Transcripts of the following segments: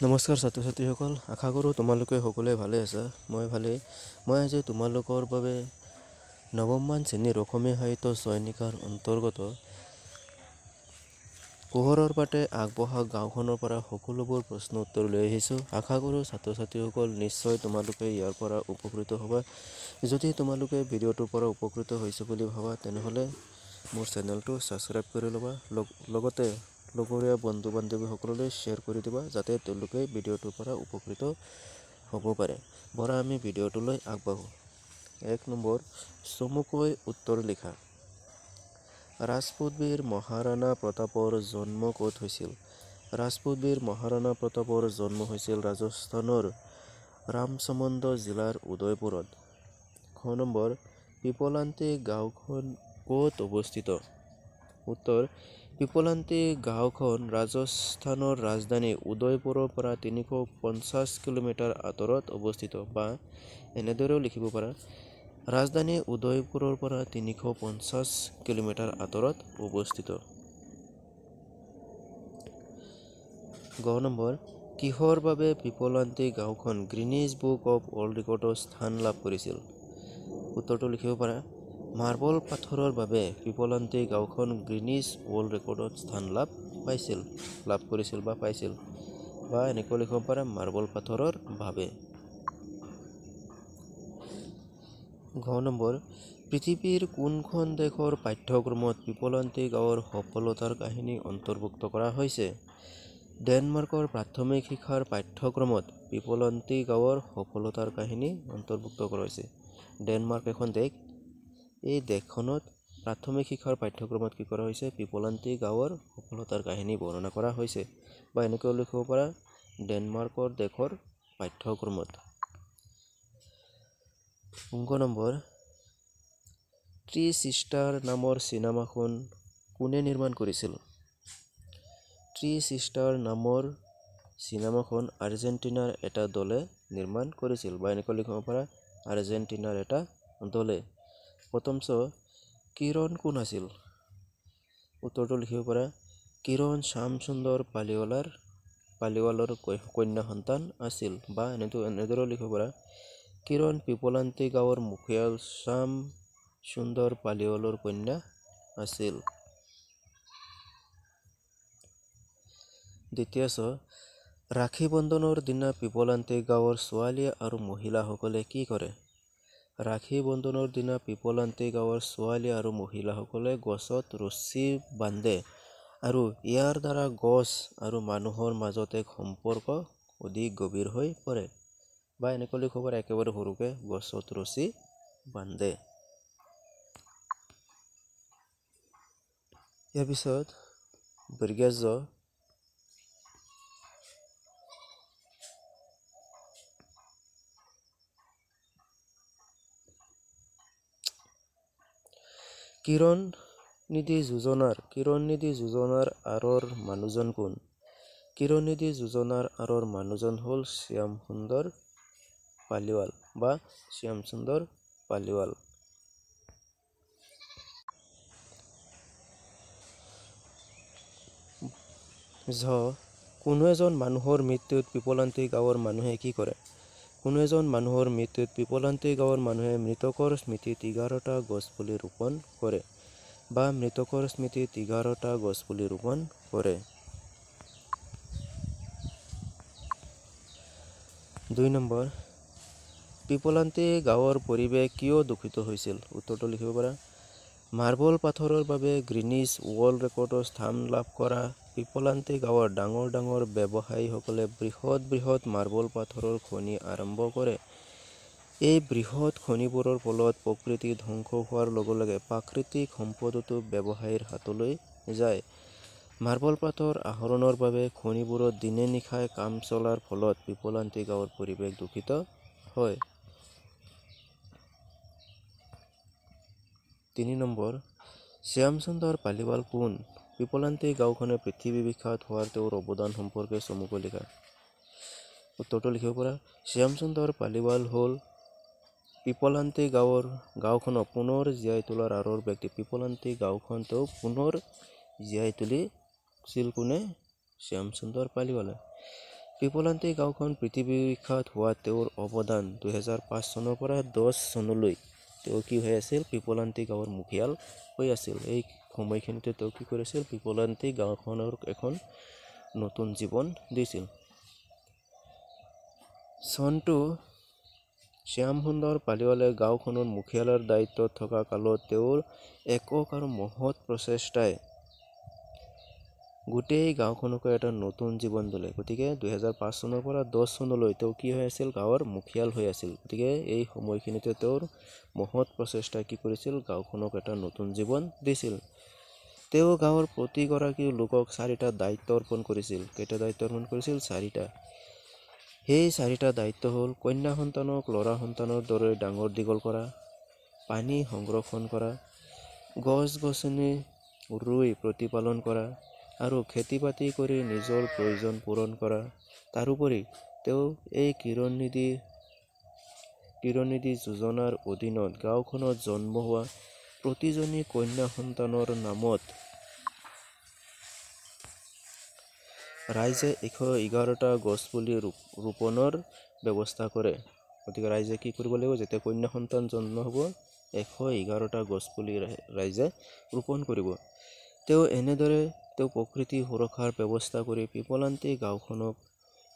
নমস্কাৰ ছাত্ৰ ছাত্ৰীসকল, আশা কৰোঁ তোমালোকে সকলোৱে ভালে আছা। মই ভালেই। মই আজি তোমালোকৰ বাবে নৱমমান শ্ৰেণীৰ অসমীয়া সাহিত্য চয়নিকাৰ অন্তৰ্গত পোহৰৰ বাটে আগবঢ়া গাঁওখনৰ পৰা সকলোবোৰ প্ৰশ্ন উত্তৰ লৈ আহিছোঁ। আশা কৰোঁ ছাত্ৰ ছাত্ৰীসকল নিশ্চয় তোমালোকে ইয়াৰ পৰা উপকৃত হ'বা। যদি তোমালোকে ভিডিঅ'টোৰ পৰা উপকৃত হৈছে বুলি ভাবা, তেনেহ'লে মোৰ চেনেলটো ছাবস্ক্ৰাইব কৰি ল'বা, লগতে লগৰীয়া বন্ধু বান্ধৱীসকললৈ শ্বেয়াৰ কৰি দিবা, যাতে তেওঁলোকে ভিডিঅ'টোৰ পৰা উপকৃত হ'ব পাৰে। বৰা আমি ভিডিঅ'টোলৈ আগবাঢ়োঁ। 1 নম্বৰ, চমুকৈ উত্তৰ লিখা। ৰাজপুতবীৰ মহাৰাণা প্ৰতাপৰ জন্ম ক'ত হৈছিল? ৰাজপুতবীৰ মহাৰাণা প্ৰতাপৰ জন্ম হৈছিল ৰাজস্থানৰ ৰামচমন্দ জিলাৰ উদয়পুৰত। খ নম্বৰ, পিপলান্তি গাঁওখন ক'ত অৱস্থিত? উত্তৰ, পিপলান্তি গাঁওখন ৰাজস্থানৰ ৰাজধানী উদয়পুৰৰ পৰা 350 কিলোমিটাৰ আঁতৰত অৱস্থিত, বা এনেদৰেও লিখিব পাৰা, ৰাজধানী উদয়পুৰৰ পৰা 350 কিলোমিটাৰ আঁতৰত অৱস্থিত। গ নম্বৰ, কিহৰ বাবে পিপলান্তি গাঁওখন গ্ৰীনিজ বুক অৱ ৱৰ্ল্ড ৰেকৰ্ডত স্থান লাভ কৰিছিল? উত্তৰটো লিখিব পাৰা, মাৰ্বল পাথৰৰ বাবে পিপলান্তি গাঁওখন গ্ৰীনিজ ৱৰ্ল্ড ৰেকৰ্ডত স্থান লাভ পাইছিল, লাভ কৰিছিল বা পাইছিল, বা এনেকৈ লিখিব পাৰা, মাৰ্বল পাথৰৰ বাবে। ঘ নম্বৰ, পৃথিৱীৰ কোনখন দেশৰ পাঠ্যক্ৰমত পিপলান্তি গাঁৱৰ সফলতাৰ কাহিনী অন্তৰ্ভুক্ত কৰা হৈছে? ডেনমাৰ্কৰ প্ৰাথমিক শিক্ষাৰ পাঠ্যক্ৰমত পিপলান্তি গাঁৱৰ সফলতাৰ কাহিনী অন্তৰ্ভুক্ত কৰা হৈছে। ডেনমাৰ্ক এখন দেশ, এই দেশখনত প্ৰাথমিক শিক্ষাৰ পাঠ্যক্ৰমত কি কৰা হৈছে? পিপলান্তি গাঁৱৰ সফলতাৰ কাহিনী বৰ্ণনা কৰা হৈছে, বা এনেকৈ লিখিব পাৰা, ডেনমাৰ্কৰ দেশৰ পাঠ্যক্ৰমত। অংক নম্বৰ, ট্ৰি চিষ্টাৰ নামৰ চিনেমাখন কোনে নিৰ্মাণ কৰিছিল? ট্ৰি চিষ্টাৰ নামৰ চিনেমাখন আৰ্জেণ্টিনাৰ এটা দলে নিৰ্মাণ কৰিছিল, বা এনেকৈ লিখিব পাৰা, আৰ্জেণ্টিনাৰ এটা দলে। প্ৰথম চ, কিৰণ কোন আছিল? উত্তৰটো লিখিব পাৰা, কিৰণ শ্যামসুন্দৰ পালিৱালৰ কন্যা সন্তান আছিল, বা এনেদৰেও লিখিব পাৰা, কিৰণ পিপলান্তি গাঁৱৰ মুখিয়াল শ্যাম সুন্দৰ পালিৱালৰ কন্যা আছিল। দ্বিতীয় চ, ৰাখী বন্ধনৰ দিনা পিপলান্তি গাঁৱৰ ছোৱালী আৰু মহিলাসকলে কি কৰে? ৰাখী বন্ধনৰ দিনা পিপলান্তি গাঁৱৰ ছোৱালী আৰু মহিলাসকলে গছত ৰছী বান্ধে আৰু ইয়াৰ দ্বাৰা গছ আৰু মানুহৰ মাজত এক সম্পৰ্ক অধিক গভীৰ হৈ পৰে, বা এনেকৈ লিখিব পাৰে, একেবাৰে সৰুকে, গছত ৰছী বান্ধে। ইয়াৰ পিছত বৰ্গীয়, কিৰণ নিধি যোজনাৰ আঁৰৰ মানুহজন কোন? কিৰণ নিধি যোজনাৰ আঁৰৰ মানুহজন হ'ল শ্যামসুন্দৰ পালিৱাল বা শ্যামসুন্দৰ পালিৱাল। ঝ, কোনো এজন মানুহৰ মৃত্যুত পিপলান্তি গাঁৱৰ মানুহে কি কৰে? কোনো এজন মানুহৰ মৃত্যুত পিপলান্তি গাঁৱৰ মানুহে মৃতকৰ স্মৃতিত 11টা গছপুলি ৰোপণ কৰে, বা মৃতকৰ স্মৃতিত 11টা গছপুলি ৰোপণ কৰে। 2 নম্বৰ, পিপলান্তি গাঁৱৰ পৰিৱেশ কিয় দূষিত হৈছিল? উত্তৰটো লিখিব পাৰা, মাৰ্বল পাথৰৰ বাবে গ্ৰীনিজ ৱৰ্ল্ড ৰেকৰ্ডত স্থান লাভ কৰা পিপলান্তি গাঁৱৰ ডাঙৰ ডাঙৰ ব্যৱসায়ীসকলে বৃহৎ বৃহৎ মাৰ্বল পাথৰৰ খনি আৰম্ভ কৰে। এই বৃহৎ খনিবোৰৰ ফলত প্ৰকৃতি ধ্বংস হোৱাৰ লগে লগে প্ৰাকৃতিক সম্পদতো ব্যৱসায়ীৰ হাতলৈ যায়। মাৰ্বল পাথৰ আহৰণৰ বাবে খনিবোৰত দিনে নিশাই কাম চলাৰ ফলত পিপলান্তি গাঁৱৰ পৰিৱেশ দূষিত হয়। 3 নম্বৰ, শ্যামসুন্দৰ পালিৱাল কোন? পিপলান্তি গাঁওখনে পৃথিৱী বিখ্যাত হোৱাৰ তেওঁৰ অৱদান সম্পৰ্কে চমুকৈ লিখা। উত্তৰটো লিখিব পাৰা, শ্যামসুন্দৰ পালিৱাল হ'ল পিপলান্তি গাঁওখনক পুনৰ জীয়াই তোলাৰ আঁৰৰ ব্যক্তি। পিপলান্তি গাঁওখন তেওঁ পুনৰ জীয়াই তুলিছিল কোনে? শ্যামসুন্দৰ পালিৱালে। পিপলান্তি গাঁওখন পৃথিৱী বিখ্যাত হোৱা তেওঁৰ অৱদান 2005 চনৰ পৰা 10 চনলৈ তেওঁ কি হৈ আছিল? পিপলান্তি গাঁৱৰ মুখিয়াল হৈ আছিল। এই সময়খিনিতে তেওঁ কি কৰিছিল? পিপলান্তি গাঁওখনৰ এখন নতুন জীৱন দিছিল। চনটো শ্যামসুন্দৰ পালিৱালে গাঁওখনৰ মুখিয়ালৰ দায়িত্বত থকা কালত তেওঁৰ একক আৰু মহৎ প্ৰচেষ্টাই গোটেই গাঁওখনকে এটা নতুন জীৱন দিলে। গতিকে 2005 চনৰ পৰা 10 চনলৈ তেওঁ কি হৈ আছিল? গাঁৱৰ মুখিয়াল হৈ আছিল। গতিকে এই সময়খিনিতে তেওঁৰ মহৎ প্ৰচেষ্টাই কি কৰিছিল? গাঁওখনক এটা নতুন জীৱন দিছিল। তেওঁ গাঁৱৰ প্ৰতিগৰাকী লোকক 4টা দায়িত্ব অৰ্পণ কৰিছিল। কেইটা দায়িত্ব অৰ্পণ কৰিছিল? 4টা। সেই 4টা দায়িত্ব হ'ল কন্যা সন্তানক ল'ৰা সন্তানৰ দৰে ডাঙৰ দীঘল কৰা, পানী সংৰক্ষণ কৰা, গছ গছনি ৰুই প্ৰতিপালন কৰা আৰু খেতি বাতি কৰি নিজৰ প্ৰয়োজন পূৰণ কৰা। তাৰোপৰি তেওঁ এই কিৰণ নিধি যোজনাৰ অধীনত গাঁওখনত জন্ম হোৱা প্ৰতিজনী কন্যা সন্তানৰ নামত ৰাইজে 111টা গছপুলি ৰোপণৰ ব্যৱস্থা কৰে। গতিকে ৰাইজে কি কৰিব লাগিব? যেতিয়া কন্যা সন্তান জন্ম হ'ব 111টা গছপুলি ৰাইজে ৰোপণ কৰিব। তেওঁ এনেদৰে তেওঁ প্ৰকৃতি সুৰক্ষাৰ ব্যৱস্থা কৰি পিপলান্তি গাঁওখনক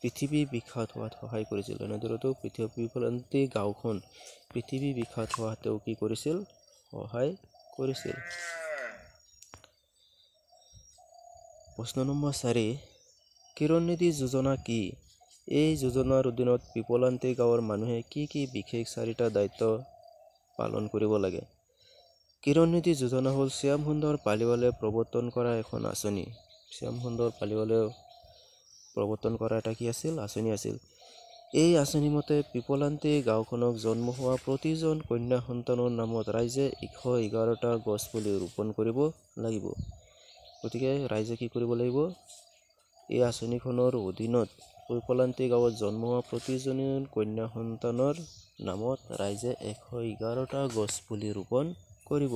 পৃথিৱী বিখ্যাত হোৱাত সহায় কৰিছিল। এনেদৰে তেওঁ পিপলান্তি গাঁওখন পৃথিৱী বিখ্যাত হোৱাত তেওঁ কি কৰিছিল? সহায় কৰিছিল। প্ৰশ্ন নম্বৰ 4, কিৰণ নিধি যোজনা কি? এই যোজনাৰ অধীনত পিপলান্তি গাঁৱৰ মানুহে কি কি বিশেষ 4টা দায়িত্ব পালন কৰিব লাগে? কিৰণ নিধি যোজনা হ'ল শ্যামসুন্দৰ পালিৱালে প্ৰৱৰ্তন কৰা এখন আঁচনি। শ্যামসুন্দৰ পালিৱালে প্ৰৱৰ্তন কৰা এটা কি আছিল? আঁচনি আছিল। এই আঁচনি মতে পিপলান্তি গাঁওখনক জন্ম হোৱা প্ৰতিজন কন্যা সন্তানৰ নামত ৰাইজে 111টা গছপুলি ৰোপণ কৰিব লাগিব। গতিকে ৰাইজে কি কৰিব লাগিব? এই আঁচনিখনৰ অধীনত পিপলান্তি গাঁৱত জন্ম হোৱা প্ৰতিজনী কন্যা সন্তানৰ নামত ৰাইজে 111টা গছপুলি ৰোপণ কৰিব।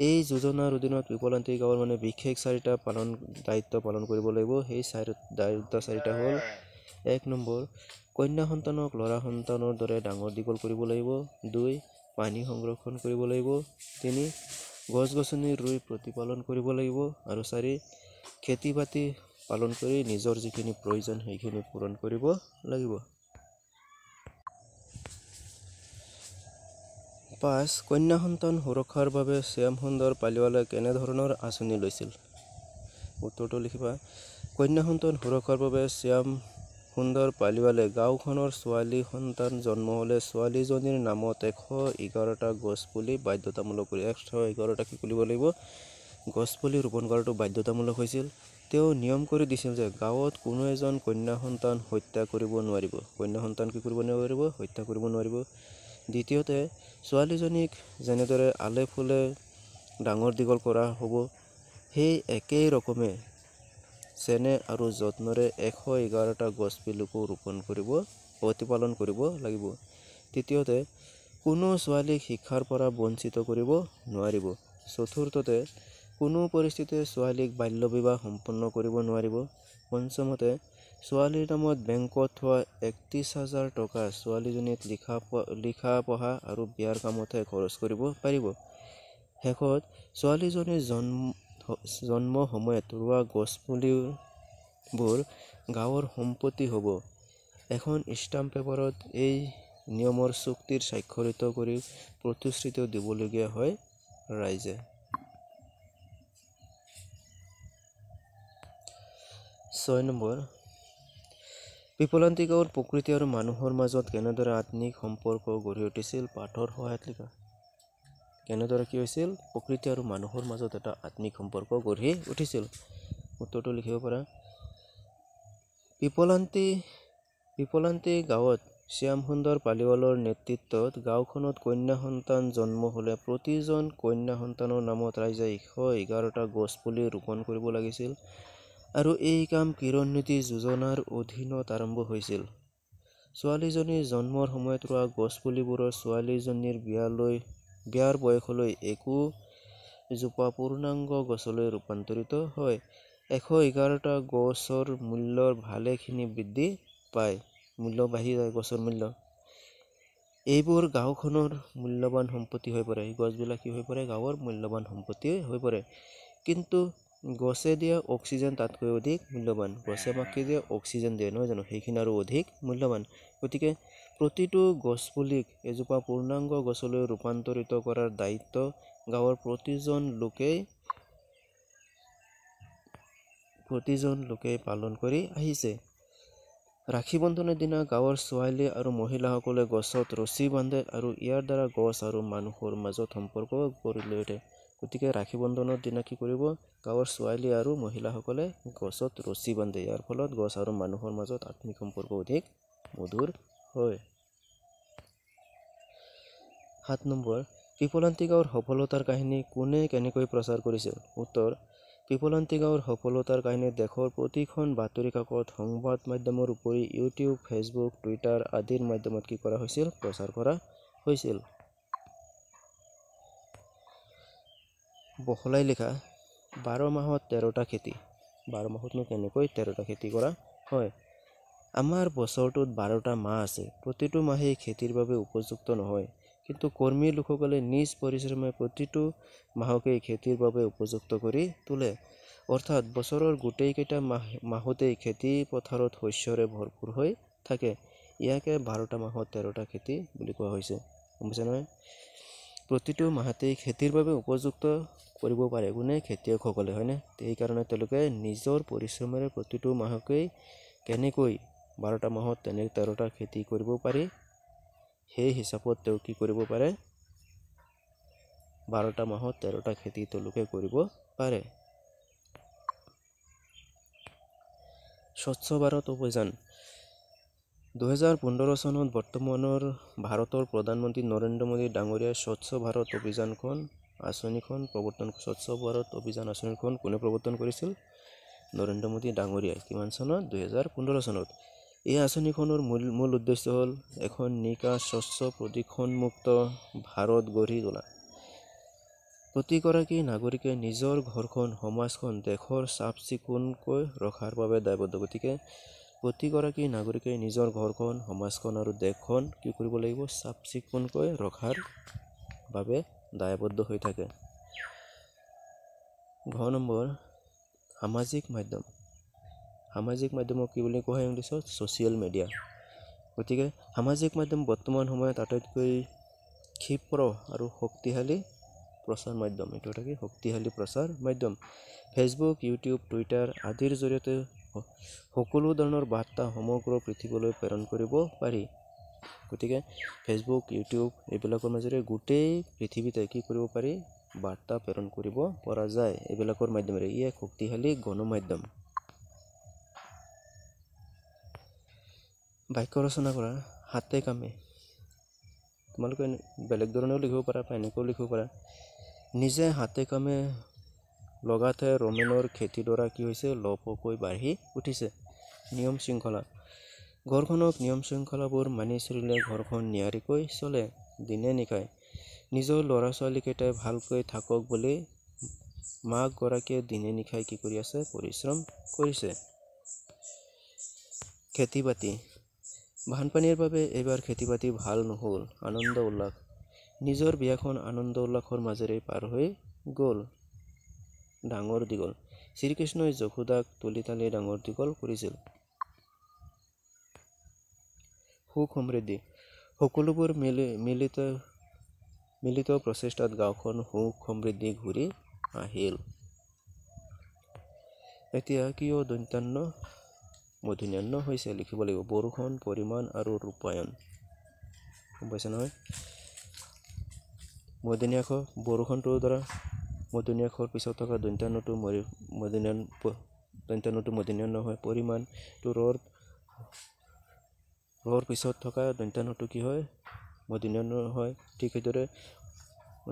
এই যোজনাৰ অধীনত পিপলান্তি গাঁৱৰ মানে বিশেষ 4টা দায়িত্ব পালন কৰিব লাগিব। সেই দায়িত্ব 4টা হ'ল 1 নম্বৰ, কন্যা সন্তানক ল'ৰা সন্তানৰ দৰে ডাঙৰ দীঘল কৰিব লাগিব। 2, পানী সংৰক্ষণ কৰিব লাগিব। 3, গছ গছনি ৰুই প্ৰতিপালন কৰিব লাগিব। আৰু 4, খেতি বাতি পালন কৰি নিজৰ যিখিনি প্ৰয়োজন সেইখিনি পূৰণ কৰিব লাগিব। 5, কন্যা সন্তান সুৰক্ষাৰ বাবে শ্যামসুন্দৰ পালিৱালে কেনেধৰণৰ আঁচনি লৈছিল? উত্তৰটো লিখিবা। কন্যা সন্তান সুৰক্ষাৰ বাবে শ্যামসুন্দৰ পালিৱালে গাঁওখনৰ ছোৱালী সন্তান জন্ম হ'লে ছোৱালীজনীৰ নামত 111টা গছপুলি বাধ্যতামূলক কৰি 111টা কি কৰিব লাগিব? গছপুলি ৰোপণ কৰাটো বাধ্যতামূলক হৈছিল। তেওঁ নিয়ম কৰি দিছিল যে গাঁৱত কোনো এজন কন্যা সন্তান হত্যা কৰিব নোৱাৰিব। কন্যা সন্তান কি কৰিব নোৱাৰিব? হত্যা কৰিব নোৱাৰিব। দ্বিতীয়তে, ছোৱালীজনীক যেনেদৰে আলে ফুলে ডাঙৰ দীঘল কৰা হ'ব, সেই একেই ৰকমে চেনেহ আৰু যত্নৰে 111টা গছপুলিকো ৰোপণ কৰিব, প্ৰতিপালন কৰিব লাগিব। তৃতীয়তে, কোনো ছোৱালীক শিক্ষাৰ পৰা বঞ্চিত কৰিব নোৱাৰিব। চতুৰ্থতে, কোনো পৰিস্থিতিতে ছোৱালীক বাল্য বিবাহ সম্পন্ন কৰিব নোৱাৰিব। পঞ্চমতে, ছোৱালীৰ নামত বেংকত থোৱা 31,000 টকা ছোৱালীজনীক লিখা পঢ়া আৰু বিয়াৰ কামতহে খৰচ কৰিব পাৰিব। শেষত, ছোৱালীজনীৰ জন্ম সময়ত ৰোৱা গছপুলিবোৰ গাঁৱৰ সম্পত্তি হ'ব। এখন ষ্টাম্প পেপাৰত এই নিয়মৰ চুক্তিৰ স্বাক্ষৰিত কৰি প্ৰতিশ্ৰুতিও দিবলগীয়া হয় ৰাইজে। 6 নম্বৰ, পিপলান্তি গাঁৱৰ প্ৰকৃতি আৰু মানুহৰ মাজত কেনেদৰে আত্মিক সম্পৰ্ক গঢ়ি উঠিছিল? পাঠৰ সহায়ত লিখা। কেনেদৰে কি হৈছিল? প্ৰকৃতি আৰু মানুহৰ মাজত এটা আত্মিক সম্পৰ্ক গঢ়ি উঠিছিল। উত্তৰটো লিখিব পাৰা। পিপলান্তি গাঁৱত শ্যামসুন্দৰ পালিৱালৰ নেতৃত্বত গাঁওখনত কন্যা সন্তান জন্ম হ'লে প্ৰতিজন কন্যা সন্তানৰ নামত ৰাইজে 111টা গছপুলি ৰোপণ কৰিব লাগিছিল আৰু এই কাম কিৰণ নিধি যোজনাৰ অধীনত আৰম্ভ হৈছিল। ছোৱালীজনীৰ জন্মৰ সময়ত ৰোৱা গছপুলিবোৰৰ ছোৱালীজনীৰ বিয়াৰ বয়সলৈ একোজোপা পূৰ্ণাংগ গছলৈ ৰূপান্তৰিত হয়। 111টা গছৰ মূল্যৰ ভালেখিনি বৃদ্ধি পায়, মূল্য বাঢ়ি যায় গছৰ মূল্য। এইবোৰ গাঁওখনৰ মূল্যৱান সম্পত্তি হৈ পৰে। এই গছবিলাক কি হৈ পৰে? গাঁৱৰ মূল্যৱান সম্পত্তি হৈ পৰে। কিন্তু গছে দিয়া অক্সিজেন তাতকৈ অধিক মূল্যৱান। গছে আমাক কি দিয়ে? অক্সিজেন দিয়ে, নহয় জানো? সেইখিনি আৰু অধিক মূল্যৱান। গতিকে প্ৰতিটো গছপুলিক এজোপা পূৰ্ণাংগ গছলৈ ৰূপান্তৰিত কৰাৰ দায়িত্ব গাঁৱৰ প্ৰতিজন লোকেই পালন কৰি আহিছে। ৰাখী বন্ধনৰ দিনা গাঁৱৰ ছোৱালী আৰু মহিলাসকলে গছত ৰছী বান্ধে আৰু ইয়াৰ দ্বাৰা গছ আৰু মানুহৰ মাজত সম্পৰ্ক গঢ়ি লৈ উঠে। গতিকে ৰাখী বন্ধনৰ দিনা কি কৰিব? গাঁৱৰ ছোৱালী আৰু মহিলাসকলে গছত ৰছী বান্ধে। ইয়াৰ ফলত গছ আৰু মানুহৰ মাজত আত্মিক সম্পৰ্ক অধিক মধুৰ হয়। 7 নম্বৰ, পিপলান্তি গাঁৱৰ সফলতাৰ কাহিনী কোনে কেনেকৈ প্ৰচাৰ কৰিছিল? উত্তৰ, পিপলান্তি গাঁৱৰ সফলতাৰ কাহিনী দেশৰ প্ৰতিখন বাতৰি কাকত, সংবাদ মাধ্যমৰ উপৰি ইউটিউব, ফেচবুক, টুইটাৰ আদিৰ মাধ্যমত কি কৰা হৈছিল? প্ৰচাৰ কৰা হৈছিল। বহলাই লিখা, 12 মাহত 13টা খেতি। 12 মাহতনো কেনেকৈ 13টা খেতি কৰা হয়? আমাৰ বছৰটোত 12টা মাহ আছে। প্ৰতিটো মাহেই খেতিৰ বাবে উপযুক্ত নহয়, কিন্তু কৰ্মী লোকসকলে নিজ পৰিশ্ৰমে প্ৰতিটো মাহকেই খেতিৰ বাবে উপযুক্ত কৰি তোলে। অৰ্থাৎ বছৰৰ গোটেইকেইটা মাহতেই খেতি পথাৰত শস্যৰে ভৰপূৰ হৈ থাকে। ইয়াকে 12টা মাহত 13টা খেতি বুলি কোৱা হৈছে। গম পাইছে নহয়? প্ৰতিটো মাহতেই খেতিৰ বাবে উপযুক্ত কৰিব পাৰে কোনে? খেতিয়কসকলে, হয়নে? সেইকাৰণে তেওঁলোকে নিজৰ পৰিশ্ৰমেৰে প্ৰতিটো মাহকেই কেনেকৈ 12টা মাহত 13টা খেতি কৰিব পাৰি সেই হিচাপত তেওঁ কি কৰিব পাৰে? 12টা মাহত 13টা খেতি তেওঁলোকে কৰিব পাৰে। স্বচ্ছ ভাৰত অভিযান 2015 চনত বৰ্তমানৰ ভাৰতৰ প্ৰধানমন্ত্ৰী নৰেন্দ্ৰ মোদী ডাঙৰীয়াই স্বচ্ছ ভাৰত অভিযানখন আঁচনিখন প্ৰৱৰ্তন, স্বচ্ছ ভাৰত অভিযান আঁচনিখন কোনে প্ৰৱৰ্তন কৰিছিল? নৰেন্দ্ৰ মোদী ডাঙৰীয়াই। কিমান চনত? 2015 চনত। এই আঁচনিখনৰ মূল উদ্দেশ্য হ'ল এখন নিকা, স্বচ্ছ, প্ৰদূষণমুক্ত ভাৰত গঢ়ি তোলা। প্ৰতিগৰাকী নাগৰিকে নিজৰ ঘৰখন, সমাজখন, দেশৰ চাফ চিকুণকৈ ৰখাৰ বাবে দায়বদ্ধ। গতিকে প্ৰতিগৰাকী নাগৰিকে নিজৰ ঘৰখন, সমাজখন আৰু দেশখন কি কৰিব লাগিব? চাফ চিকুণকৈ ৰখাৰ বাবে দায়বদ্ধ হৈ থাকে। ঘ নম্বৰ, সামাজিক মাধ্যম। সামাজিক মাধ্যমক কি বুলি কোৱা হয় ইংলিছত? Social media. গতিকে সামাজিক মাধ্যম বৰ্তমান সময়ত আটাইতকৈ ক্ষীপ্ৰ আৰু শক্তিশালী প্ৰচাৰ মাধ্যম। এইটো এটা কি? শক্তিশালী প্ৰচাৰ মাধ্যম। ফেচবুক, ইউটিউব, টুইটাৰ আদিৰ জৰিয়তে সকলো ধৰণৰ বাৰ্তা সমগ্ৰ পৃথিৱীলৈ প্ৰেৰণ কৰিব পাৰি। গতিকে ফেচবুক, ইউটিউব এইবিলাকৰ মাজেৰে গোটেই পৃথিৱীতে কি কৰিব পাৰি? বাৰ্তা প্ৰেৰণ কৰিব পৰা যায় এইবিলাকৰ মাধ্যমেৰে। ই এক শক্তিশালী গণমাধ্যম। বাক্য ৰচনা কৰা, হাতে কামে। তোমালোকে বেলেগ ধৰণেও লিখিব পাৰা বা এনেকৈও লিখিব পাৰা। নিজে হাতে কামে লগাতহে ৰমেনৰ খেতিডৰা কি হৈছে? লহপহকৈ বাঢ়ি উঠিছে। নিয়ম শৃংখলা। ঘৰখনক নিয়ম শৃংখলাবোৰ মানি চলিলে ঘৰখন নিয়াৰিকৈ চলে। দিনে নিশাই নিজৰ ল'ৰা ছোৱালীকেইটাই ভালকৈ থাকক বুলি মাকগৰাকীয়ে দিনে নিশাই কি কৰি আছে? পৰিশ্ৰম কৰিছে। খেতি বাতি। বানপানীৰ বাবে এইবাৰ খেতি বাতি ভাল নহ'ল। আনন্দ উল্লাস। নিজৰ বিয়াখন আনন্দ উল্লাসৰ মাজেৰে পাৰ হৈ গ'ল। ডাঙৰ দীঘল। শ্ৰীকৃষ্ণই যশোদাক তুলি তালি ডাঙৰ দীঘল কৰিছিল। সুখ সমৃদ্ধি। সকলোবোৰ মিলিত প্ৰচেষ্টাত গাঁওখন সুখ সমৃদ্ধি ঘূৰি আহিল। এতিয়া কিয় দন্তান্ন মধুন্যান্ন হৈছে লিখিব লাগিব। বৰষুণ, পৰিমাণ আৰু ৰূপায়ণ। গম পাইছে নহয়? মধুনীয়াখ বৰষুণটোৰ দ্বাৰা মধুনীয়াখৰ পিছত থকা দন্তান্নটো দন্তান্নটো মধুন্যান্ন হয়। পৰিমাণটো ৰৰ পিছত থকা দন্তান্নটো কি হয়? মধুন্যান্ন হয়। ঠিক সেইদৰে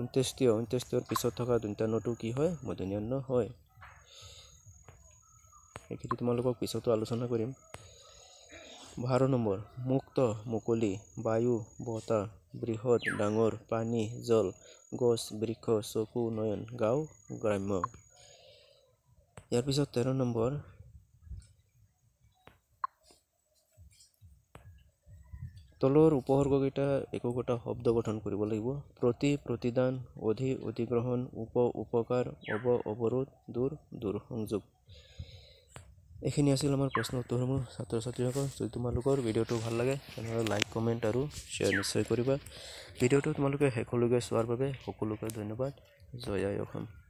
অন্ত্যেষ্টিয়ৰ পিছত থকা দন্তান্নটো কি হয়? মধুন্যান্ন হয়। এইখিনি তোমালোকক পিছতো আলোচনা কৰিম। 12 নম্বৰ, মুক্ত, মুকলি, বায়ু, বতাহ, বৃহৎ, ডাঙৰ, পানী, জল, গছ, বৃক্ষ, চকু, নয়ন, গাঁও, গ্ৰাম্য। ইয়াৰ পিছত 13 নম্বৰ, তলৰ উপসৰ্গকেইটা একোটা শব্দ গঠন কৰিব লাগিব। প্ৰতি, প্ৰতিদান, অধি, অধিগ্ৰহণ, উপ, উপকাৰ, অৱ, অৱৰোধ, দূৰ, দূৰসংযোগ। এইখিনি আছিল আমাৰ প্ৰশ্ন উত্তৰসমূহ। ছাত্ৰ ছাত্ৰীসকল, যদি তোমালোকৰ ভিডিঅ'টো ভাল লাগে তেনেহ'লে লাইক, কমেণ্ট আৰু শ্বেয়াৰ নিশ্চয় কৰিবা। ভিডিঅ'টো তোমালোকে শেষলৈকে চোৱাৰ বাবে সকলোকে ধন্যবাদ। জয় আই অসম।